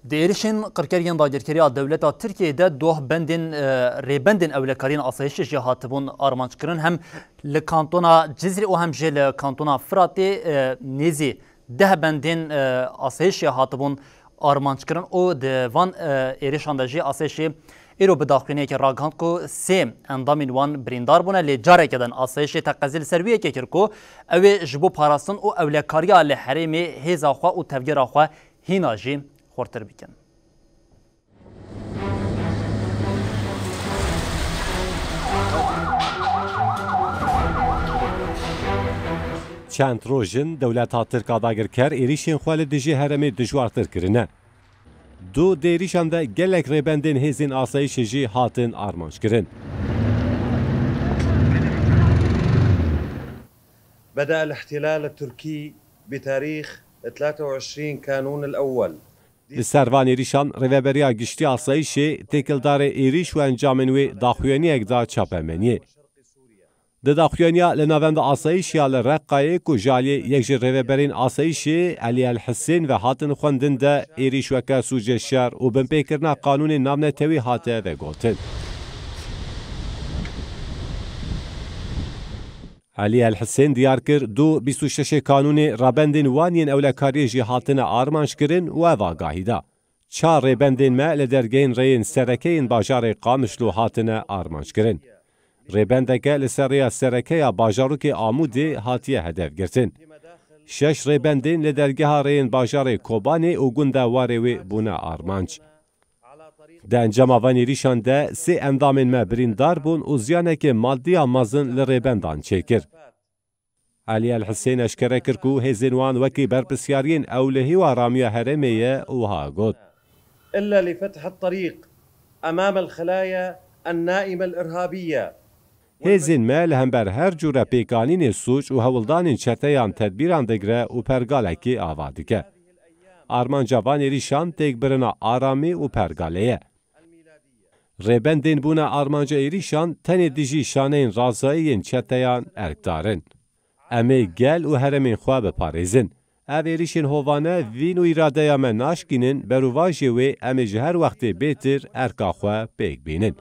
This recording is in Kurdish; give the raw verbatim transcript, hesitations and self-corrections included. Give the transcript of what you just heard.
Di êrişên qirker yên dagirkeriya dewleta Tirkiyeyê de duh bendên, e, rêbendên ewlekariyên asayişê jî hatibûn armanc kirin. Hem li kantona Cizrê û hem jî li kantona Firatê, e, nêzî deh bendên, e, asayişê hatibûn armanc kirin û di van, e, êrişan de jî asayişê îro bi daxuyaniyekê ragihand ku sê endamên wan birîndar bûne, lê careke din asayişê teqezî li ser wî yekê kir ku ew ê ji bo parastin û ewlekariya li herêmê hêza xwe û tevgera xwe hîna jî xurtir bikin. Çend roj in dewleta Tirk a dagirker êrîşên xwe li dijî herêmê dijwartir kirine. Du di êrîşan de gelek rêbendên hêzên asayişê jî hatin armanc kirin. بدأ الاحتلال التركي بتاريخ ثلاثة وعشرين كانون الأول. Li ser van êrîşan Rêveberiya Giştî Asayişê têkildarê êrîş û encamên wê daxuyaniyek da çapemeniyê. Di daxuyaniya li Navenda Asayişiya li Reqayê ku ji aliyê yek ji rêveberên asayişê Elî El Hisên ve hatin xwendin de êrîş weke sûcê şer û binpêkirina qanûnên navnetewî hate vegotin. Elî El Hisên diyar kir, du bîst û şeşê kanûnê rabendên wan yên ewlekariyê jî hatine armanc kirin û ev agahî da. Çar rêbendên me li dergehên rêyên sereke yên bajarê Qamişlo hatine armanc kirin. Rêbendeke li ser rêya sereke ya bajarokê Amûdê hatiye hedef girtin. Şeş rêbendên li dergeha rêyên bajarê Kobanê û gunda Warê wê bûne armanc. Di encama van êrîşan de sê endamên me birîndar bûn û ziyaneke madî ya mezin li rêbendan çêkir. Elî El Hisên eşkere kir ku hêzên wan wekî berpirsyariyên ewlehî û aramiya herêmê ye û wiha got, إلا لفتح الطريق أمام الخلايا النائمة الإرهابية. Hêzên me li hember her cûre pêkanînê sûc û hewldanên çeteyan tedbîran digire û pergalekê ava dike. Armanca van êrîşan têkbirina aramî û pergalê ye. Rêbendên bûne armanca êrîşan tenê dijî şaneyên razayî yên çeteyan erkdar in. Em ê gel û herêmên xwe biparêzin. Ev êrîşên hovane vîn û îradeya me naşkînin, berûvajê wê em ê ji her wextê bêtir erka xwe pêk bînin.